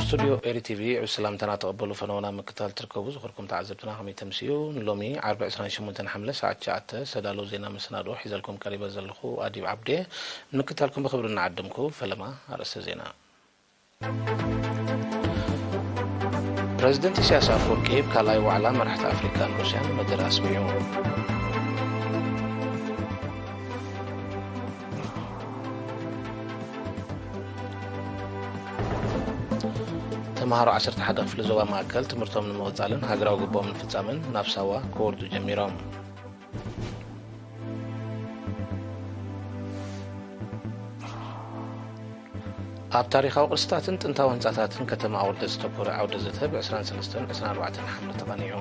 ስቱድዮ ኤሪ ቲቪ ዕብ ሰላምታና ተቐበሉ። ፈነወና ምክታል ትርከቡ ዝኽርኩም ተዓዘብትና ከመይ ተምስዩ? ንሎሚ ዓርቢ ዕስራን ሸሞንተን ሓምለ ሰዓት ትሽዓተ ሰዳሎ ዜና መሰናድኦ ሒዘልኩም ቀሪበ ዘለኹ ኣዲብ ዓብዴ። ንምክታልኩም ብኽብሪ እናዓደምኩ ፈለማ ኣርእስተ ዜና። ፕረዚደንት ኢሳያስ ኣፈወርቂ ኣብ ካልኣይ ዋዕላ መራሕቲ ኣፍሪካን ሩስያን መደረ ኣስሚዑ። ተምሃሮ ዓሰርተ ሓደ ክፍሊ ዞባ ማእከል ትምህርቶም ንምቕጻልን ሃገራዊ ግብኦም ንምፍጻምን ናብ ሳዋ ክወርዱ ጀሚሮም። ኣብ ታሪኻዊ ቅርስታትን ጥንታዊ ህንጻታትን ከተማ ኣውርደት ዝተኮረ ዓውደ ዘተ ብ ዕስራን ሰለስተን ዕስራን ኣርባዕተን ሓምለ ተቓኒዑ።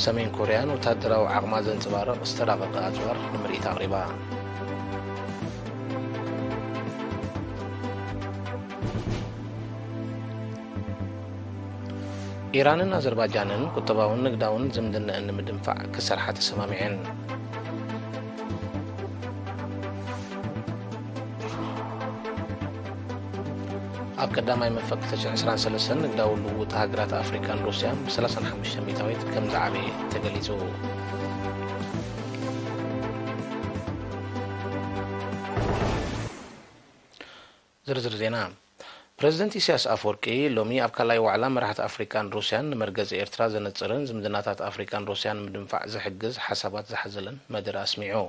ሰሜን ኮርያ ንወታደራዊ ዓቕማ ዘንጸባርቕ ዝተራቐቐ ኣጽዋር ንምርኢት ኣቕሪባ። ኢራንን ኣዘርባጃንን ቁጠባውን ንግዳውን ዝምድነአን ንምድንፋዕ ክሰርሓ ተሰማሚዐን። ኣብ ቀዳማይ መንፈቅ ክልተ ሽሕን ዕስራን ሰለስተን ንግዳዊ ልውውጥ ሃገራት ኣፍሪቃን ሩስያን ብ ሰላሳን ሓሙሽተ ሚእታዊት ከም ዝዓበየ ተገሊጹ። ዝርዝር ዜና። ፕረዚደንት ኢሳያስ ኣፈወርቂ ሎሚ ኣብ ካልኣይ ዋዕላ መራሕቲ ኣፍሪቃን ሩስያን ንመርገጺ ኤርትራ ዘነጽርን ዝምድናታት ኣፍሪቃን ሩስያን ንምድንፋዕ ዝሕግዝ ሓሳባት ዝሓዘለን መደረ ኣስሚዑ።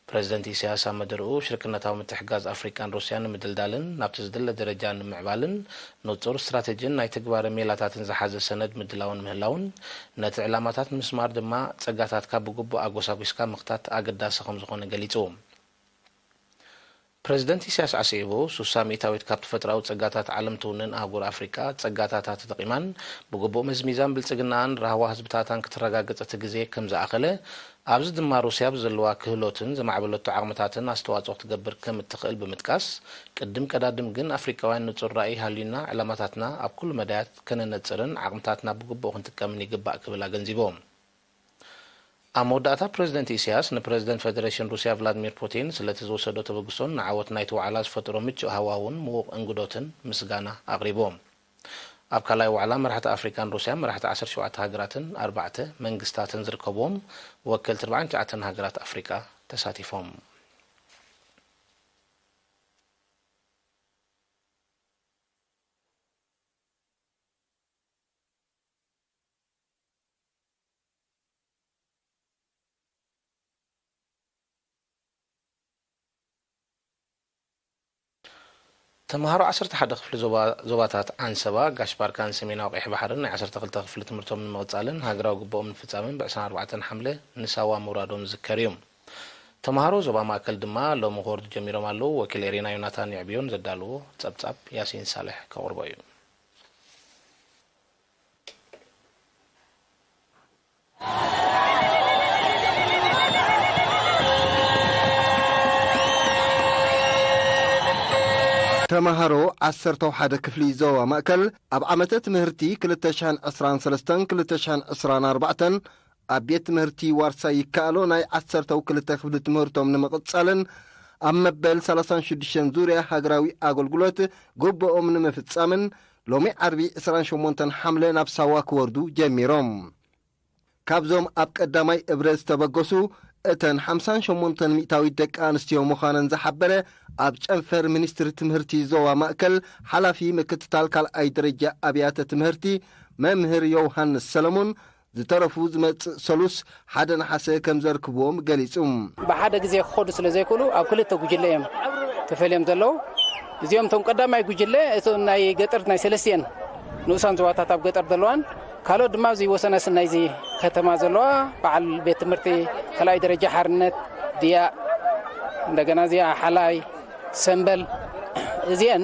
ፕረዚደንት ኢሳያስ ኣብ መደርኡ ሽርክነታዊ ምትሕጋዝ ኣፍሪቃን ሩስያን ንምድልዳልን ናብቲ ዝድለ ደረጃ ንምዕባልን ንጹር ስትራተጂን ናይ ትግባረ ሜላታትን ዝሓዘ ሰነድ ምድላውን ምህላውን፣ ነቲ ዕላማታት ንምስማር ድማ ጸጋታትካ ብግቡእ ኣጎሳጒስካ ምኽታት ኣገዳሲ ከም ዝኾነ ገሊጹ። ፕረዚደንት ኢሳያስ ዓስዒቡ፣ ሱሳ ሚእታዊት ካብ ተፈጥሮኣዊ ጸጋታት ዓለም ትውንን ኣህጉር ኣፍሪቃ፣ ጸጋታታ ተጠቒማን ብግቡእ መዝሚዛን ብልጽግናኣን ራህዋ ህዝብታታን ክትረጋግጽ እቲ ግዜ ከም ዝኣኸለ፣ ኣብዚ ድማ ሩስያ ብዘለዋ ክህሎትን ዘማዕበለቶ ዓቕምታትን ኣስተዋጽኦ ክትገብር ከም እትኽእል ብምጥቃስ፣ ቅድም ቀዳድም ግን ኣፍሪቃውያን ንጹር ራእይ ሃልዩና ዕላማታትና ኣብ ኩሉ መዳያት ከነነጽርን ዓቕምታትና ብግቡእ ክንጥቀምን ይግባእ ክብል ኣገንዚቡ። ኣብ መወዳእታ ፕረዚደንት ኢሳያስ ንፕረዚደንት ፈደሬሽን ሩስያ ቭላድሚር ፑቲን ስለቲ ዝወሰዶ ተበግሶን ንዓወት ናይቲ ዋዕላ ዝፈጠሮ ምቹእ ሃዋሁን ምዉቕ እንግዶትን ምስጋና ኣቕሪቡ። ኣብ ካልኣይ ዋዕላ መራሕቲ ኣፍሪካን ሩስያን መራሕቲ ዓሰርተ ሸውዓተ ሃገራትን ኣርባዕተ መንግስታትን ዝርከብዎም ወከልቲ ኣርባዓን ትሽዓተን ሃገራት ኣፍሪካ ተሳቲፎም። ተምሃሮ ዓሰርተ ሓደ ክፍሊ ዞባ-፣ ዞባታት ዓንሰባ፣ ጋሽ ባርካን ሰሜናዊ ቀይሕ ባሕርን ናይ ዓሰርተ ክልተ ክፍሊ ትምህርቶም ንምቕጻልን ሃገራዊ ግብኦም ንምፍጻምን ብዕስራን ኣርባዕተን ሓምለ ንሳዋ ምውራዶም ዝዝከር እዩ። ተምሃሮ ዞባ ማእከል ድማ ሎሚ ክወርዱ ጀሚሮም ኣለዉ። ወኪል ኤሪና ዮናታን የዕብዮን ዘዳለዎ ጸብጻብ ያሲን ሳልሕ ከቕርቦ እዩ። ተምሃሮ ዓሰርተ ሓደ ክፍሊ ዞባ ማእከል ኣብ ዓመተ ትምህርቲ ክልተ ሽሕን ዕስራን ሰለስተን ክልተ ሽሕን ዕስራን ኣርባዕተን ኣብ ቤት ትምህርቲ ዋርሳይ ይከኣሎ ናይ ዓሰርተው ክልተ ክፍሊ ትምህርቶም ንምቕጻልን ኣብ መበል ሰላሳን ሽዱሽተን ዙርያ ሃገራዊ ኣገልግሎት ግቡኦም ንምፍጻምን ሎሚ ዓርቢ ዕስራን ሸሞንተን ሓምለ ናብ ሳዋ ክወርዱ ጀሚሮም። ካብዞም ኣብ ቀዳማይ እብረ ዝተበገሱ እተን ሓምሳን ሸሞንተን ሚእታዊት ደቂ ኣንስትዮ ምዃነን ዝሓበረ ኣብ ጨንፈር ሚኒስትሪ ትምህርቲ ዞባ ማእከል ሓላፊ ምክትታል ካልኣይ ደረጃ ኣብያተ ትምህርቲ መምህር ዮውሃንስ ሰለሞን፣ ዝተረፉ ዝመጽእ ሰሉስ ሓደ ነሓሰ ከም ዘርክብዎም ገሊጹ። ብሓደ ግዜ ክኸዱ ስለ ዘይክእሉ ኣብ ክልተ ጉጅለ እዮም ተፈልዮም ዘለዉ። እዚኦም እቶም ቀዳማይ ጉጅለ እቶም ናይ ገጠር ናይ ሰለስቲኤን ንኡሳን ዞባታት ኣብ ገጠር ዘለዋን፣ ካልኦት ድማ እዚ ወሰነ ስናይ እዚ ከተማ ዘለዋ በዓል ቤት ትምህርቲ ካልኣይ ደረጃ ሓርነት ድያ፣ እንደገና እዚኣ ሓላይ ሰምበል እዚአን፣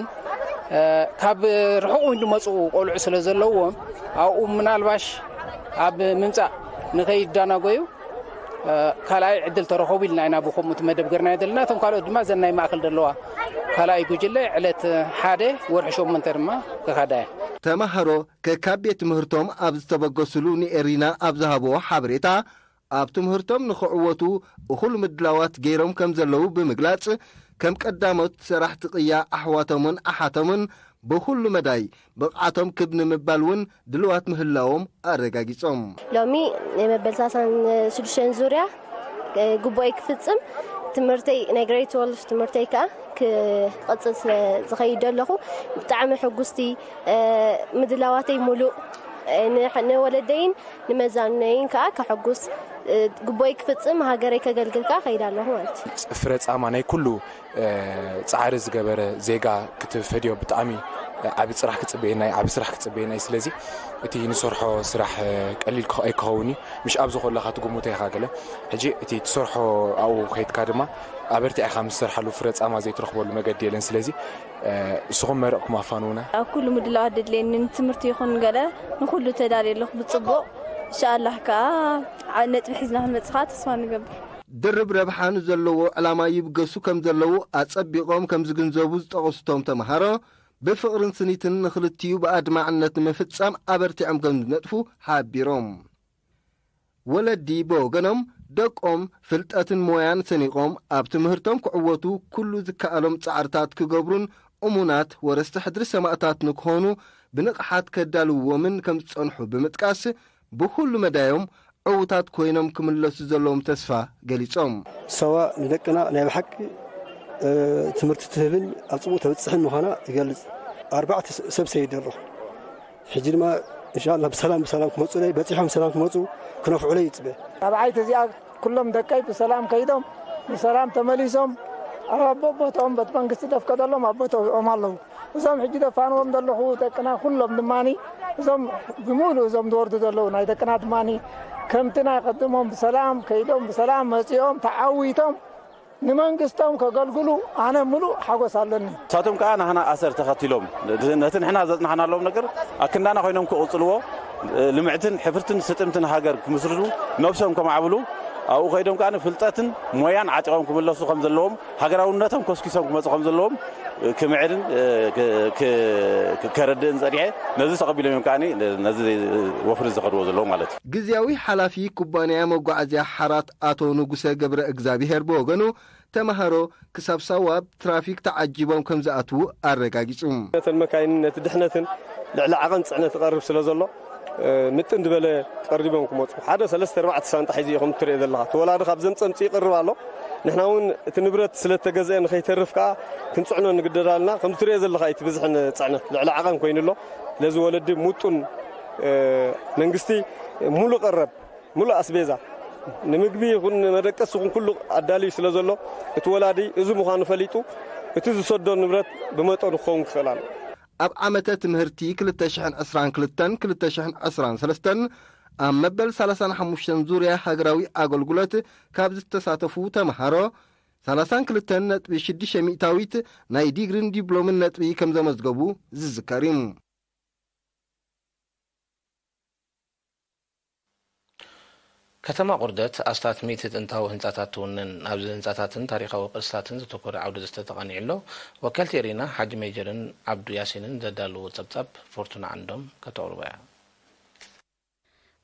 እ፣ ካብ ርሑቕ እውን ዝመፁ ቆልዑ ስለ ዘለዎም ኣብኡ ምናልባሽ ኣብ ምምፃእ ንኸይዳናጎዩ፣ እ፣ ካልኣይ ዕድል ተረኸቡ ኢልና ኢና ብከምኡ እቲ መደብ ገርናዮ ዘለና። እቶም ካልኦት ድማ እዘን ናይ ማእከል ዘለዋ ካልኣይ ጉጅለ ዕለት ሓደ ወርሒ ሸሞንተ ድማ ክኸዳ እየን። ተማሃሮ ከካብ ቤት ትምህርቶም ኣብ ዝተበገሱሉ ንኤሪና ኣብ ዝሃብዎ ሓበሬታ፣ ኣብ ትምህርቶም ንኽዕወቱ እኹል ምድላዋት ገይሮም ከም ዘለዉ ብምግላጽ፣ ከም ቀዳሞት ሰራሕቲ ቅያ ኣሕዋቶምን ኣሓቶምን ብኹሉ መዳይ ብቕዓቶም ክብ ንምባል እውን ድልዋት ምህላዎም ኣረጋጊጾም። ሎሚ ናይ መበል ሰላሳን ሽዱሽተን ዙርያ፣ እ፣ ግቡኣይ ክፍጽም ትምህርተይ፣ ናይ ግሬድ ትወልፍ ትምህርተይ ከኣ ክቕጽል ስለ ዝኸይድ ዘለኹ ብጣዕሚ ሕጉስቲ፣ እ፣ ምድላዋተይ ሙሉእ፣ እ፣ ንሕ-፣ ንወለደይን ንመዛኑነይን ከኣ ከሐጉስ፣ እ፣ ግቡኣይ ክፍጽም ሃገረይ ከገልግል ከኣ ከይድ ኣለኹ ማለት እዩ። ፍረ ጻማ ናይ ኩሉ፣ እ፣ ጻዕሪ ዝገበረ ዜጋ ክትፈድዮ ብጣዕሚ ዓቢ ጽራሕ ክጽበየና እዩ፣ ዓቢ ስራሕ ክጽበየና እዩ። ስለዚ እቲ ንሰርሖ ስራሕ፣ እ፣ ቀሊል ክኸ-፣ ኣይክኸውን እዩ። ምሽ ኣብ ዝኾለኻ ትግምቶ ኢኻ ገለ። ሕጂ እቲ ትሰርሖ ኣብኡ ከይድካ ድማ ኣበርቲዕኻ ምስ ትሰርሓሉ ፍረ ጻማ ዘይትረኽበሉ መገዲ የለን። ስለዚ፣ እ፣ ንስኹም መረቕኩም ኣፋንዉና። ኣብ ኩሉ ምድላዋት ኣድልየኒ፣ ንትምህርቲ ይኹን ገለ ንኹሉ ተዳልየ ኣለኹ ብጽቡቕ። ኢንሻኣላህ ከኣ ዓ-፣ ነጥቢ ሒዝና ክንመጽእ ከኣ ተስፋ ንገብር። ድርብ ረብሓ ንዘለዎ ዕላማ ይብገሱ ከም ዘለዉ ኣጸቢቖም ከም ዝግንዘቡ ዝጠቐሱ እቶም ተምሃሮ፣ ብፍቕርን ስኒትን ንኽልቲኡ ብኣድማዕነት ንምፍጻም ኣበርቲዖም ከም ዝነጥፉ ሓቢሮም። ወለዲ ብወገኖም፣ ደቆም ፍልጠትን ሞያን ሰኒቖም ኣብ ትምህርቶም ክዕወቱ ኩሉ ዝከኣሎም ጻዕርታት ክገብሩን እሙናት ወረስቲ ሕድሪ ሰማእታት ንክኾኑ ብንቕሓት ከዳልውዎምን ከም ዝጸንሑ ብምጥቃስ፣ ብኹሉ መዳዮም ዕዉታት ኮይኖም ክምለሱ ዘለዎም ተስፋ ገሊጾም። ሰዋ ንደቅና ናይ ብሓቂ፣ እ፣ ትምህርቲ ትህብን ኣብ ጽቡቕ ተብጽሕን ምዃና ይገልጽ። ኣርባዕተ ስ-፣ ሰብ ሰይደ ኣለኹ። ሕጂ ድማ እንሻላ ብሰላም፣ ብሰላም ክመጹለይ፣ በጺሖም ብሰላም ክመጹ ክነፍዑለይ ይጽበ። ኣብ ዓይቲ እዚኣ ኩሎም ደቀይ ብሰላም ከይዶም፣ ብሰላም ተመሊሶም፣ ኣብ ኣቦቦትኦም ቤት መንግስቲ ዘፍቀደሎም ኣብ ቦታኦም ኣለዉ። እዞም ሕጂ ዘፋንዎም ዘለኹ ደቅና ኩሎም ድማኒ፣ እዞም ብምሉእ እዞም ዝወርዱ ዘለዉ ናይ ደቅና ድማኒ፣ ከምቲ ናይ ቀድሞም ብሰላም ከይዶም፣ ብሰላም መጺኦም፣ ተዓዊቶም፣ ንመንግስቶም ከገልግሉ ኣነ ምሉእ ሓጎስ ኣለኒ። ንሳቶም ከኣ ናህና ኣሰር ተኸቲሎም፣ ነቲ ንሕና ዘጽናሕናሎም ነገር ኣክንዳና ኮይኖም ክቕጽልዎ፣ ልምዕትን ሕፍርትን ስጥምትን ሃገር ክምስርቱ ነብሶም ከማዕብሉ፣ ኣብኡ ከይዶም ከኣ ፍልጠትን ሞያን ዓጢቖም ክምለሱ ከም ዘለዎም፣ ሃገራውነቶም ኮስኪሶም ክመጹ ከም ዘለዎም ክምዕድን፣ ክ-፣ ክ-፣ ከረድእን ጸኒሐ። ነዚ ተቐቢሎም እዮም ከኣ ነዚ ወፍሪ ዝኸድዎ ዘለዉ ማለት እዩ። ግዝያዊ ሓላፊ ኩባንያ መጓዓዝያ ሓራት ኣቶ ንጉሰ ገብረ እግዚኣብሄር ብወገኑ፣ ተማሃሮ ክሳብ ሳዋ ብትራፊክ ተዓጂቦም ከም ዝኣትዉ ኣረጋጊጹ። ነተን መካይን ነቲ ድሕነትን ልዕሊ ዓቐን ጽዕነት ይቐርብ ስለ ዘሎ፣ እ፣ ምጥን ዝበለ ቀሪቦም ክመጹ፣ ሓደ ሰለስተ ኣርባዕተ ሳንጣ ሒዙ እዩ፣ ከም እትሪኦ ዘለኻ። እቲ ወላዲ ካብ ዘምጸምጽእ ይቕርብ ኣሎ። ንሕና እውን እቲ ንብረት ስለ እተገዝአ ንኸይተርፍ ከኣ ክንጽዕኖ ንግደድ ኣለና። ከም እትሪኦ ዘለኻ እዩ፣ እቲ ብዝሒ ንጽዕነት ልዕሊ ዓቐን ኮይኑ ኣሎ። ስለዚ ወለዲ ምጡን፣ እ፣ መንግስቲ ሙሉእ ቀረብ፣ ሙሉእ ኣስቤዛ፣ ንምግቢ ይኹን ንመደቀሲ ይኹን ኩሉ ኣዳልዩ ስለ ዘሎ፣ እቲ ወላዲ እዚ ምዃኑ ፈሊጡ፣ እቲ ዝሰዶ ንብረት ብመጠኑ ክኸውን ክኽእል ኣለዎ። ኣብ ዓመተ ትምህርቲ ክልተ ሽሕን ዕስራን ክልተን ክልተ ሽሕን ዕስራን ሰለስተን ኣብ መበል ሰላሳን ሓሙሽተን ዙርያ ሃገራዊ ኣገልግሎት ካብ ዝተሳተፉ ተምሃሮ፣ ሰላሳን ክልተን ነጥቢ ሽዱሽተ ሚእታዊት ናይ ዲግሪን ዲፕሎምን ነጥቢ ከም ዘመዝገቡ ዝዝከር እዩ። ከተማ ቁርደት ኣስታት ሚእቲ ጥንታዊ ህንጻታት ትውንን። ኣብዚ ህንጻታትን ታሪኻዊ ቅርስታትን ዘተኮረ ዓውደ ዘተ ተቓኒዑ ኣሎ። ወከልቲ ኤሪና ሓጂ ሜጀርን ዓብዱ ያሲንን ዘዳለዎ ጸብጻብ ፎርቱና ዓንዶም ከተቕርቦ እያ።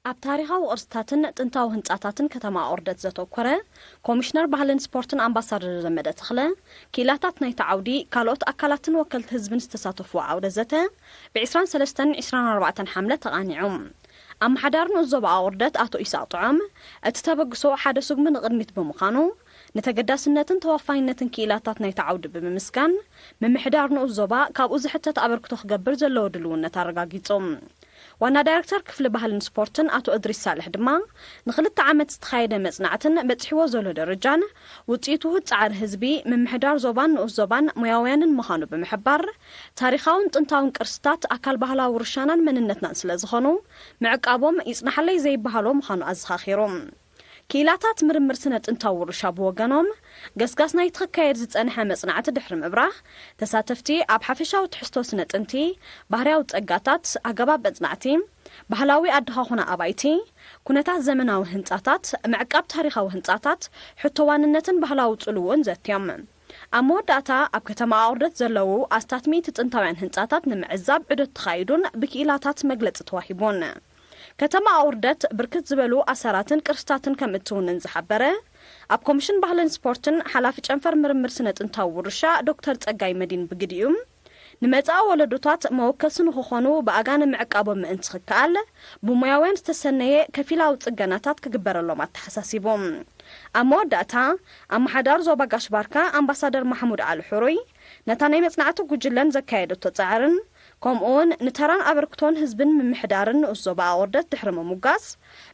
ኣብ ታሪኻዊ ቅርስታትን ጥንታዊ ህንጻታትን ከተማ ቁርደት ዘተኮረ፣ ኮሚሽነር ባህልን ስፖርትን ኣምባሳደር ዘመደ ተኽለ፣ ክኢላታት ናይቲ ዓውዲ፣ ካልኦት ኣካላትን ወከልቲ ህዝብን ዝተሳተፍዎ ዓውደ ዘተ፣ ብ ዕስራን ሰለስተን ዕስራን ኣርባዕተን ሓምለ ተቓኒዑ። ኣመሓዳሪ ንኡስ ዞባ ኣቑርደት ኣቶ ኢሳቕ ጥዑም፣ እቲ ተበግሶ ሓደ ስጉሚ ንቕድሚት ብምዃኑ፣ ንተገዳስነትን ተወፋይነትን ክኢላታት ናይቲ ዓውዲ ብምምስጋን፣ ምምሕዳር ንኡስ ዞባ ካብኡ ዝሕተት ኣበርክቶ ክገብር ዘለዎ ድልውነት ኣረጋጊጹ። ዋና ዳይረክተር ክፍሊ ባህልን ስፖርትን ኣቶ እድሪስ ሳልሕ ድማ፣ ንኽልተ ዓመት ዝተኻየደ መጽናዕትን በጺሕዎ ዘሎ ደረጃን፣ ውጽኢቱ ውሁድ ጻዕሪ ህዝቢ፣ ምምሕዳር ዞባን ንኡስ ዞባን ሞያውያንን ምዃኑ ብምሕባር፣ ታሪኻውን ጥንታውን ቅርስታት ኣካል ባህላዊ ውርሻናን መንነትናን ስለ ዝኾኑ፣ ምዕቃቦም ይጽናሓለይ ዘይበሃሎ ምዃኑ ኣዘኻኺሩ። ክኢላታት ምርምር ስነ ጥንታዊ ውርሻ ብወገኖም፣ ገስጋስ ናይቲ ክካየድ ዝጸንሐ መጽናዕቲ ድሕሪ ምብራህ፣ ተሳተፍቲ ኣብ ሓፈሻዊ ትሕዝቶ ስነ ጥንቲ፣ ባህርያዊ ጸጋታት፣ ኣገባብ መጽናዕቲ፣ ባህላዊ ኣደኻኹና ኣባይቲ፣ ኩነታት ዘመናዊ ህንጻታት፣ ምዕቃብ ታሪኻዊ ህንጻታት፣ ሕቶ ዋንነትን ባህላዊ ጽልውኡን ዘትዮም። ኣብ መወዳእታ፣ ኣብ ከተማ ኣቑርደት ዘለዉ ኣስታት ሚእቲ ጥንታውያን ህንጻታት ንምዕዛብ ዑደት ተኻይዱን ብክኢላታት መግለጺ ተዋሂቡን። ከተማ ኣቑርደት ብርክት ዝበሉ ኣሰራትን ቅርስታትን ከም እትውንን ዝሓበረ ኣብ ኮሚሽን ባህልን ስፖርትን ሓላፊ ጨንፈር ምርምር ስነ ጥንታዊ ውርሻ ዶክተር ጸጋይ መዲን ብግዲኡ፣ ንመጻኢ ወለዶታት መወከሲ ንክኾኑ ብኣጋ ንምዕቃቦም ምእንቲ ክከኣል፣ ብሞያውያን ዝተሰነየ ከፊላዊ ጽገናታት ክግበረሎም ኣተሓሳሲቡ። ኣብ መወዳእታ፣ ኣመሓዳሪ ዞባ ጋሽ ባርካ ኣምባሳደር ማሕሙድ ዓሊ ሕሩይ፣ ነታ ናይ መጽናዕቲ ጉጅለን ዘካየደቶ ጻዕርን፣ ከምኡውን ንተራን ኣበርክቶን ህዝብን ምምሕዳርን ንኡስ ዞባ ኣቑርደት ድሕሪ ምሙጋስ፣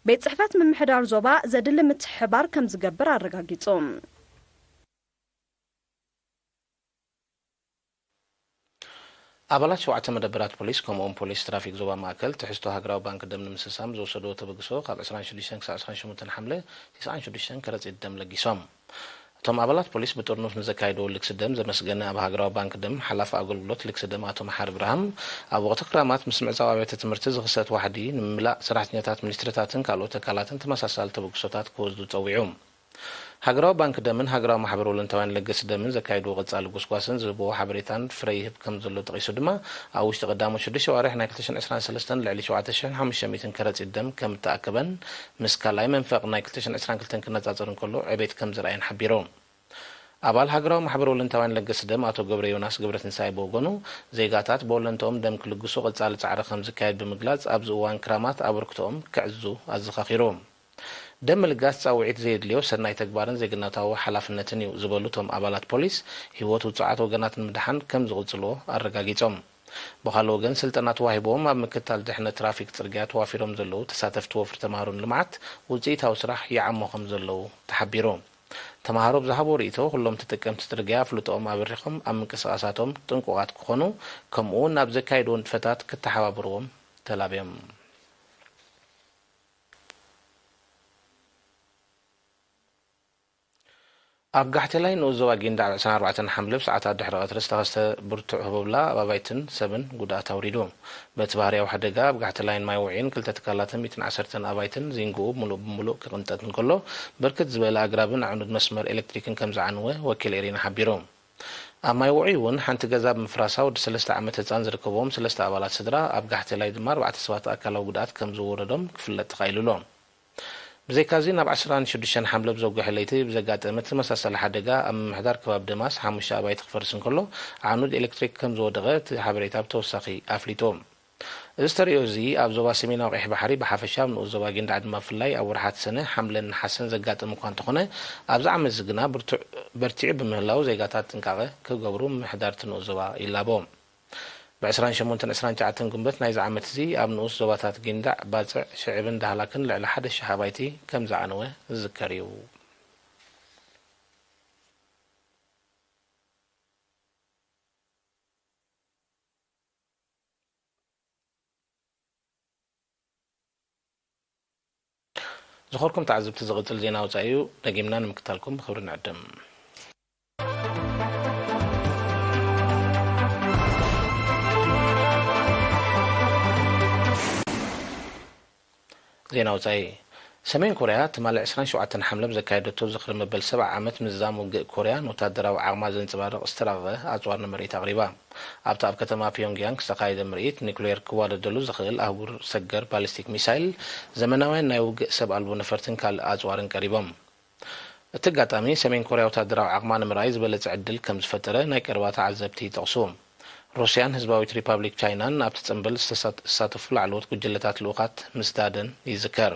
ቤት ጽሕፈት ምምሕዳር ዞባ ዘድሊ ምትሕብባር ከም ዝገብር ኣረጋጊጹ። ኣባላት ሸውዓተ መደበራት ፖሊስ ከምኡውን ፖሊስ ትራፊክ ዞባ ማእከል ትሕዝቶ ሃገራዊ ባንክ ደም ንምስሳም ዝወሰድዎ ተበግሶ ካብ ዕስራን ሽዱሽተን ክሳብ ዕስራን ሸሞንተን ሓምለ ተስዓን ሽዱሽተን ከረጺት ደም ለጊሶም። እቶም ኣባላት ፖሊስ ብጥርኑፍ ንዘካየድዎ ልግሲ ደም ዘመስገነ ኣብ ሃገራዊ ባንክ ደም ሓላፊ ኣገልግሎት ልግሲ ደም ኣቶ መሓሪ ብርሃም፣ ኣብ ወቕቲ ክራማት ምስ ምዕጻው ኣብያተ ትምህርቲ ዝኽሰት ዋሕዲ ንምምላእ ሰራሕተኛታት ሚኒስትሪታትን ካልኦት ትካላትን ተመሳሳሊ ተበግሶታት ክወስዱ ጸዊዑ። ሃገራዊ ባንክ ደምን ሃገራዊ ማሕበር ወለንታውያን ለገሲ ደምን ዘካየድዎ ቀጻሊ ጎስጓስን ዝህብዎ ሓበሬታን ፍረ ይህብ ከም ዘሎ ጠቒሱ ድማ፣ ኣብ ውሽጢ ቀዳሞት ሽዱሽተ ኣዋርሕ ናይ ክልተ ሽሕን ዕስራን ሰለስተን ልዕሊ ሸውዓተ ሽሕን ሓሙሽተ ሚእትን ከረጺት ደም ከም እተኣከበን፣ ምስ ካልኣይ መንፈቕ ናይ ክልተ ሽሕን ዕስራን ክልተን ክነጻጸር እንከሎ ዕቤት ከም ዘርኣየን ሓቢሩ። ኣባል ሃገራዊ ማሕበር ወለንታውያን ለገሲ ደም ኣቶ ገብረ ዮናስ ገብረትንሳኤ ብወገኑ፣ ዜጋታት ብወለንትኦም ደም ክልግሱ ቀጻሊ ጻዕሪ ከም ዝካየድ ብምግላጽ፣ ኣብዚ እዋን ክራማት ኣበርክቶኦም ከዕዝዙ ኣዘኻኺሩ። ደም ምልጋስ ጻውዒት ዘየድልዮ ሰናይ ተግባርን ዜግነታዊ ሓላፍነትን እዩ ዝበሉ እቶም ኣባላት ፖሊስ፣ ህይወት ውጹዓት ወገናት ንምድሓን ከም ዝቕጽልዎ ኣረጋጊጾም። ብኻልእ ወገን፣ ስልጠና ተዋሂብዎም ኣብ ምክትታል ድሕነት ትራፊክ ጽርግያ ተዋፊሮም ዘለዉ ተሳተፍቲ ወፍሪ ተምሃሮን ልምዓት ውጽኢታዊ ስራሕ ይዓሞ ከም ዘለዉ ተሓቢሩ። ተምሃሮ ብዝሃብዎ ርእይቶ፣ ኩሎም ተጠቀምቲ ጽርግያ ኣፍልጦኦም ኣበሪኾም ኣብ ምንቅስቓሳቶም ጥንቁቓት ክኾኑ፣ ከምኡ እውን ኣብ ዘካየድዎ ንጥፈታት ክተሓባበርዎም ተላብዮም። ኣብ ጋሕቴላይ ንኡስ ዞባ ጊንዳዕ ዕስራን ኣርባዕተን ሓምለ ሰዓታት ድሕሪ ቀትሪ ዝተኸስተ ብርቱዕ ህቦብላ ኣብ ኣባይትን ሰብን ጉድኣት ኣውሪዱ። በቲ ባህርያዊ ሓደጋ ኣብ ጋሕቴላይን ማይ ውዒን ክልተ ትካላትን ሚእትን ዓሰርተን ኣባይትን ዚንግኡ ምሉእ ብምሉእ ክቕንጠጥ እንከሎ፣ ብርክት ዝበለ ኣግራብን ኣዕኑድ መስመር ኤሌክትሪክን ከም ዝዓነወ ወኪል ኤሪና ሓቢሩ። ኣብ ማይ ውዒ እውን ሓንቲ ገዛ ብምፍራሳ ወዲ ሰለስተ ዓመት ህጻን ዝርከብዎም ሰለስተ ኣባላት ስድራ፣ ኣብ ጋሕቴላይ ድማ ኣርባዕተ ሰባት ኣካላዊ ጉድኣት ከም ዝወረዶም ክፍለጥ ተኻኢሉ ኣሎ። ብዘይካዚ፣ ናብ ዕስራን ሽዱሽተን ሓምለ ብዘጉሐ ለይቲ ብዘጋጠመ ተመሳሳሊ ሓደጋ፣ ኣብ ምምሕዳር ከባቢ ደማስ ሓሙሽተ ኣባይቲ ክፈርስ እንከሎ፣ ኣዕኑድ ኤሌክትሪክ ከም ዝወደቐ እቲ ሓበሬታ ብተወሳኺ ኣፍሊጡ። እዚ ተርእዮ እዚ ኣብ ዞባ ሰሜናዊ ቀይሕ ባሕሪ ብሓፈሻ፣ ኣብ ንኡስ ዞባ ጊንዳዕ ድማ ብፍላይ ኣብ ወርሓት ሰነ፣ ሓምለን ነሓሰን ዘጋጥም እኳ እንተኾነ፣ ኣብዚ ዓመት እዚ ግና ብርቱዕ፣ በርቲዑ ብምህላው፣ ዜጋታት ጥንቃቐ ክገብሩ ምምሕዳር እቲ ንኡስ ዞባ ይላቦ። ብዕስራን ሸሞንተን ዕስራን ትሽዓተን ጉንበት ናይዚ ዓመት እዚ ኣብ ንኡስ ዞባታት ጊንዳዕ፣ ባጽዕ፣ ሽዕብን ዳህላክን ልዕሊ ሓደ ሽሕ ኣባይቲ ከም ዝዓነወ ዝዝከር እዩ። ዝኸርኩም ተዓዘብቲ፣ ዝቕጽል ዜና ወጻኢ እዩ። ደጊምና ንምክታልኩም ብኽብሪ ንዕድም። ዜና ወጻኢ። ሰሜን ኮርያ ትማሊ ዕስራን ሸውዓተን ሓምለ ብዘካየደቶ ዝኽሪ መበል ሰብዓ ዓመት ምዝዛም ውግእ ኮርያ፣ ንወታደራዊ ዓቕማ ዘንጸባርቕ ዝተራቐቐ ኣጽዋር ንምርኢት ኣቕሪባ። ኣብቲ ኣብ ከተማ ፒዮንግያንግ ዝተኻየደ ምርኢት፣ ኒኩሌር ክዋደደሉ ዝኽእል ኣህጉር ሰገር ባሊስቲክ ሚሳይል፣ ዘመናውያን ናይ ውግእ ሰብ ኣልቦ ነፈርትን ካልእ ኣጽዋርን ቀሪቦም። እቲ ኣጋጣሚ፣ ሰሜን ኮርያ ወታደራዊ ዓቕማ ንምርኣይ ዝበለጸ ዕድል ከም ዝፈጠረ ናይ ቀረባ ተዓዘብቲ ይጠቕሱ። ሩስያን ህዝባዊት ሪፓብሊክ ቻይናን ኣብቲ ጽምብል ዝተሳት-፣ ዝሳተፉ ላዕለዎት ጉጅለታት ልኡኻት ምስዳደን ይዝከር።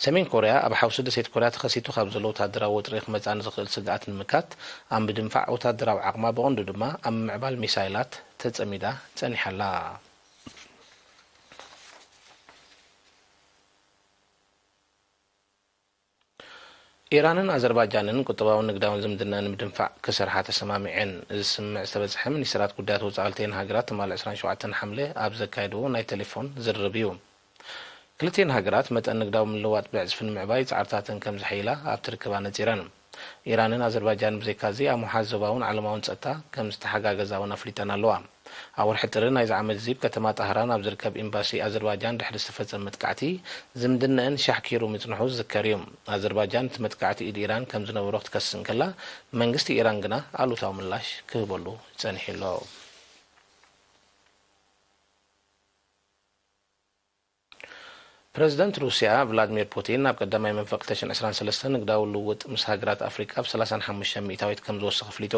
ሰሜን ኮርያ፣ ኣብ ሓውሲ ደሴት ኮርያ ተኸሲቱ ካብ ዘሎ ወታደራዊ ወጥሪ ክመጽኣ ንዝኽእል ስግኣት ንምምካት፣ ኣብ ምድንፋዕ ወታደራዊ ዓቕማ፣ ብቐንዱ ድማ ኣብ ምምዕባል ሚሳይላት ተጸሚዳ ጸኒሓ ኣላ። ኢራንን ኣዘርባጃንን ቁጠባውን ንግዳውን ዝምድናኣን ንምድንፋዕ ክሰርሓ ተሰማሚዐን። እዚ ስምምዕ ዝተበጽሐ ሚኒስትራት ጉዳያት ወጻኢ ክልቲኤን ሃገራት ትማሊ ዕስራን ሸውዓተን ሓምለ ኣብ ዘካየድዎ ናይ ቴሌፎን ዝርርብ እዩ። ክልቲኤን ሃገራት መጠን ንግዳዊ ምልውዋጥ ብዕጽፊ ንምዕባይ ጻዕርታተን ከም ዘሐይላ ኣብቲ ርክብ ኣነጺረን። ኢራንን ኣዘርባጃንን ብዘይካዚ ኣብ ምውሓስ ዞባውን ዓለማውን ጸጥታ ከም ዝተሓጋገዛ እውን ኣፍሊጠን ኣለዋ። ኣብ ወርሒ ጥሪ ናይዚ ዓመት እዚ፣ ኣብ ከተማ ጣህራን ኣብ ዝርከብ ኤምባሲ ኣዘርባጃን ድሕሪ ዝተፈጸመ መጥቃዕቲ፣ ዝምድነአን ሻሕኪሩ ምጽንሑ ዝዝከር እዩ። ኣዘርባጃን እቲ መጥቃዕቲ ኢድ ኢራን ከም ዝነበሮ ክትከስስ እንከላ፣ መንግስቲ ኢራን ግና ኣሉታዊ ምላሽ ክህበሉ ጸኒሑ ኣሎ። ፕረዚደንት ሩስያ ቭላድሚር ፑቲን ኣብ ቀዳማይ መንፈቅ ክልተ ሽሕን ዕስራን ሰለስተን ንግዳዊ ልውውጥ ምስ ሃገራት ኣፍሪቃ ብ ሰላሳን ሓሙሽተን ሚእታዊት ከም ዝወስኽ ኣፍሊጡ።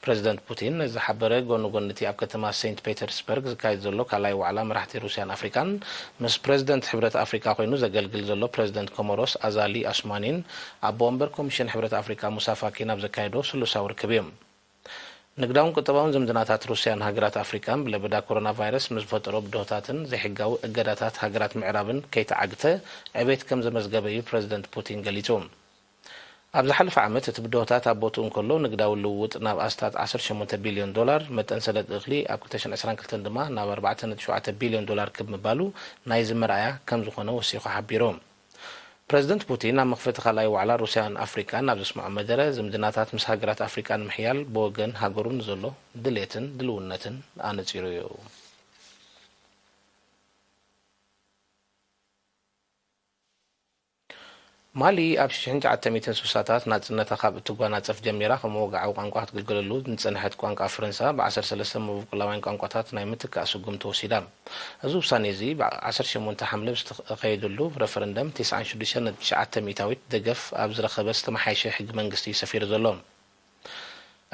ፕረዚደንት ፑቲን ነዚ ዝሓበረ፣ ጎኒ ጎኒ እቲ ኣብ ከተማ ሴንት ፔተርስበርግ ዝካየድ ዘሎ ካልኣይ ዋዕላ መራሕቲ ሩስያን ኣፍሪቃን፣ ምስ ፕረዚደንት ሕብረት ኣፍሪቃ ኮይኑ ዘገልግል ዘሎ ፕረዚደንት ኮሞሮስ ኣዛሊ ኣሱማኒን ኣቦ ወንበር ኮሚሽን ሕብረት ኣፍሪቃ ሙሳ ፋኪን ኣብ ዘካየዶ ስሉሳዊ ርክብ እዩ። ንግዳውን ቁጠባውን ዝምድናታት ሩስያን ሃገራት ኣፍሪቃን ብለበዳ ኮሮና ቫይረስ ምስ ዝፈጠሮ ብድሆታትን ዘይሕጋዊ እገዳታት ሃገራት ምዕራብን ከይተዓግተ ዕቤት ከም ዘመዝገበ እዩ ፕረዚደንት ፑቲን ገሊጹ። ኣብ ዝሓለፈ ዓመት እቲ ብድሆታት ኣብ ቦትኡ እንከሎ፣ ንግዳዊ ልውውጥ ናብ ኣስታት ዓሰርተ ሸሞንተ ቢልዮን ዶላር፣ መጠን ሰደድ እኽሊ ኣብ ክልተ ሽሕን ዕስራን ክልተን ድማ ናብ ኣርባዕተ ነጥቢ ሸውዓተ ቢልዮን ዶላር ክብ ምባሉ ናይዚ መርኣያ ከም ዝኾነ ወሲኹ ሓቢሩ። ፕረዚደንት ፑቲን ኣብ መኽፈቲ ካልኣይ ዋዕላ ሩስያን ኣፍሪቃን ኣብ ዘስምዖ መደረ፣ ዝምድናታት ምስ ሃገራት ኣፍሪቃ ንምሕያል ብወገን ሃገሩ ንዘሎ ድሌትን ድልውነትን ኣነጺሩ እዩ። ማሊ ኣብ ሽሕን ትሽዓተ ሚእትን ስሳታት ናጽነታ ካብ እትጓናጸፍ ጀሚራ ከም ወግዓዊ ቋንቋ ክትግልገለሉ ንጸንሐት ቋንቋ ፈረንሳ ብ ዓሰርተ ሰለስተ መበቆላውያን ቋንቋታት ናይ ምትካእ ስጉምቲ ወሲዳ። እዚ ውሳኔ እዚ ብ ዓሰርተ ሸሞንተ ሓምለ ብዝተኸየደሉ ረፈረንደም ተስዓን ሽዱሽተን ነጥቢ ትሽዓተ ሚእታዊት ደገፍ ኣብ ዝረኸበ ዝተመሓየሸ ሕጊ መንግስቲ እዩ ሰፊሩ ዘሎ።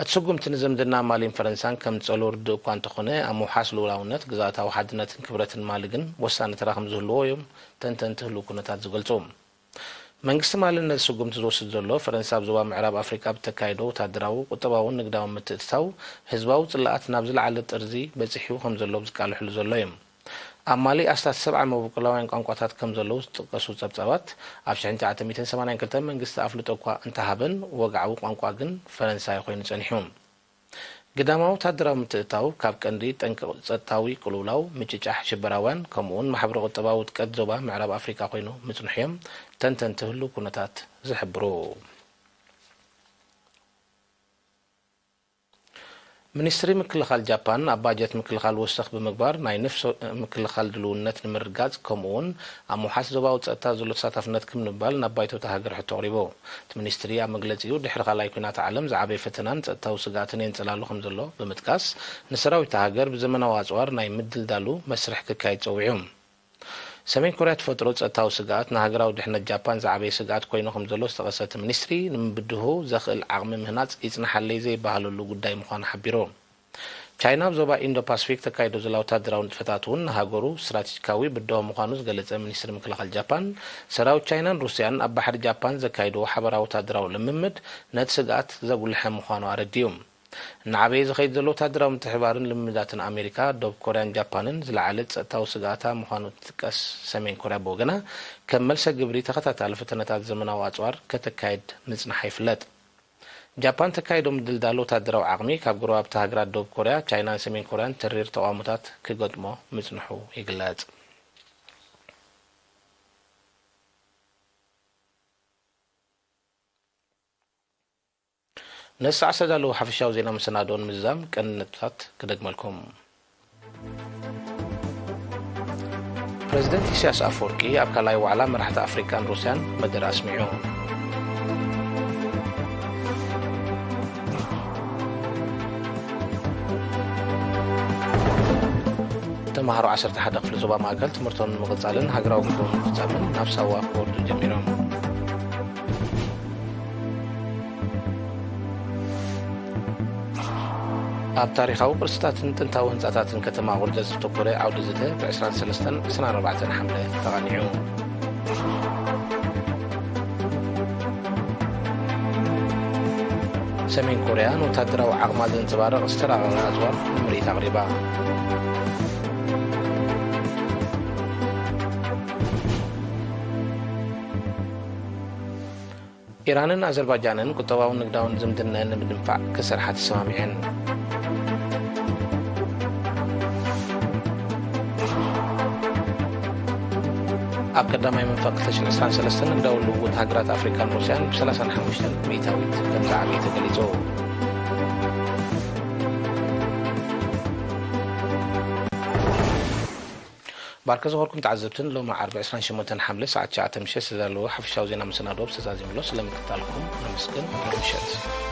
እቲ ስጉምቲ ንዝምድና ማሊን ፈረንሳን ከም ጸሎ ርድእ እኳ እንተኾነ፣ ኣብ ምውሓስ ልኡላውነት፣ ግዝኣታዊ ሓድነትን ክብረትን ማሊ ግን ወሳኒ ተራ ከም ዝህልዎ እዮም ተንተንቲ ህሉው ኩነታት ዝገልጹ። መንግስቲ ማሊ ነዚ ስጉምቲ ዝወስድ ዘሎ፣ ፈረንሳ ኣብ ዞባ ምዕራብ ኣፍሪቃ ብተካይዶ ወታደራዊ፣ ቁጠባውን ንግዳውን ምትእትታው፣ ህዝባዊ ጽልኣት ናብ ዝለዓለ ጥርዚ በጺሑ ከም ዘሎ ኣብ ዝቃልሕሉ ዘሎ እዩ። ኣብ ማሊ ኣስታት ሰብዓ መበቆላውያን ቋንቋታት ከም ዘለዉ ዝጥቀሱ ጸብጻባት፣ ኣብ ሽሕን ትሽዓተ ሚእትን ሰማንያን ክልተን መንግስቲ ኣፍልጦ እኳ እንተሃበን፣ ወግዓዊ ቋንቋ ግን ፈረንሳይ ኮይኑ ጸኒሑ። ግዳማዊ ወታደራዊ ምትእትታው ካብ ቀንዲ ጠንቂ ጸጥታዊ ቅልውላው፣ ምጭጫሕ ሽበራውያን፣ ከምኡውን ማሕበረ-ቁጠባዊ ውድቀት ዞባ ምዕራብ ኣፍሪቃ ኮይኑ ምጽንሑ እዮም ተንተንቲ ህሉው ኩነታት ዝሕብሩ። ሚኒስትሪ ምክልኻል ጃፓን ኣብ ባጀት ምክልኻል ወሰኽ ብምግባር ናይ ነፍሲ ምክልኻል ድልውነት ንምርግጋጽ፣ ከምኡ እውን ኣብ ምውሓስ ዞባዊ ጸጥታ ዘሎ ተሳታፍነት ክምንባል ናብ ባይቶ እታ ሃገር ሕቶ ኣቕሪቡ። እቲ ሚኒስትሪ ኣብ መግለጺኡ፣ ድሕሪ ካልኣይ ኲናት ዓለም ዝዓበየ ፈተናን ጸጥታዊ ስግኣትን የንጸላሉ ከም ዘሎ ብምጥቃስ፣ ንሰራዊት እታ ሃገር ብዘመናዊ ኣጽዋር ናይ ምድልዳሉ መስርሕ ክካየድ ጸዊዑ። ሰሜን ኮርያ ትፈጥሮ ጸጥታዊ ስግኣት ንሃገራዊ ድሕነት ጃፓን ዝዓበየ ስግኣት ኮይኑ ከም ዘሎ ዝጠቐሰ እቲ ሚኒስትሪ፣ ንምብድሁ ዘኽእል ዓቕሚ ምህናጽ ይጽናሓለይ ዘይበሃለሉ ጉዳይ ምዃኑ ሓቢሩ። ቻይና ኣብ ዞባ ኢንዶ ፓስፊክ ተካይዶ ዘላ ወታደራዊ ንጥፈታት እውን ንሃገሩ ስትራቴጂካዊ ብድሆ ምዃኑ ዝገለጸ ሚኒስትሪ ምክልኻል ጃፓን፣ ሰራዊት ቻይናን ሩስያን ኣብ ባሕሪ ጃፓን ዘካይድዎ ሓበራዊ ወታደራዊ ልምምድ ነቲ ስግኣት ዘጉልሐ ምዃኑ ኣረዲኡ። እናዓበየ ዝኸይድ ዘሎ ወታደራዊ ምትሕብባርን ልምምዳትን ኣሜሪካ፣ ደቡብ ኮርያን ጃፓንን ዝለዓለ ጸጥታዊ ስግኣታ ምዃኑ እትጥቀስ ሰሜን ኮርያ ብወገና፣ ከም መልሰ ግብሪ ተኸታታሊ ፈተነታት ዘመናዊ ኣጽዋር ከተካይድ ምጽንሓ ይፍለጥ። ጃፓን ተካይዶ ምድልዳል ወታደራዊ ዓቕሚ ካብ ጎረባብቲ ሃገራት ደቡብ ኮርያ፣ ቻይናን ሰሜን ኮርያን ተሪር ተቓውሞታት ክገጥሞ ምጽንሑ ይግለጽ። ነዚ ሰዓት ዝተዳለዉ ሓፈሻዊ ዜና መሰናድኦ ንምዝዛም ቀንዲ ነጥብታት ክደግመልኩም። ፕረዚደንት ኢሳያስ ኣፈወርቂ ኣብ ካልኣይ ዋዕላ መራሕቲ ኣፍሪቃን ሩስያን መደረ ኣስሚዑ። ተምሃሮ ዓሰርተ ሓደ ክፍሊ ዞባ ማእከል ትምህርቶም ንምቕጻልን ሃገራዊ ግቡኦም ንምፍጻምን ናብ ሳዋ ክወርዱ ጀሚሮም። ኣብ ታሪኻዊ ቅርስታትን ጥንታዊ ህንጻታትን ከተማ ኣቑርደት ዘተኮረ ዓውዲ ዘተ ብ ዕስራን ሰለስተን ዕስራን ኣርባዕተን ሓምለ ተቓኒዑ። ሰሜን ኮርያ ንወታደራዊ ዓቕማ ዘንጸባርቕ ዝተራቐቐ ኣጽዋር ንምርኢት ኣቕሪባ። ኢራንን ኣዘርባጃንን ቁጠባውን ንግዳውን ዝምድናኣን ንምድንፋዕ ክሰርሓ ተሰማሚዐን። ኣብ ቀዳማይ መንፈቅ ክልተ ሽሕን ዕስራን ሰለስተን ንግዳዊ ልውውጥ ሃገራት ኣፍሪካን ሩስያን ብ ሰላሳን ሓሙሽተን ሚእታዊት ከም ዝዓበየ ተገሊጹ። ባርከ ዝኾርኩም ተዓዘብትን፣ ሎሚ ዓርቢ ዕስራን ሸሞንተን ሓምለ ሰዓት ትሽዓተ ምሸት ዝተዳለወ ሓፈሻዊ ዜና መሰናድኦ ተዛዚሙ ኣሎ። ስለምክትታልኩም ነመስግን። ምሸት።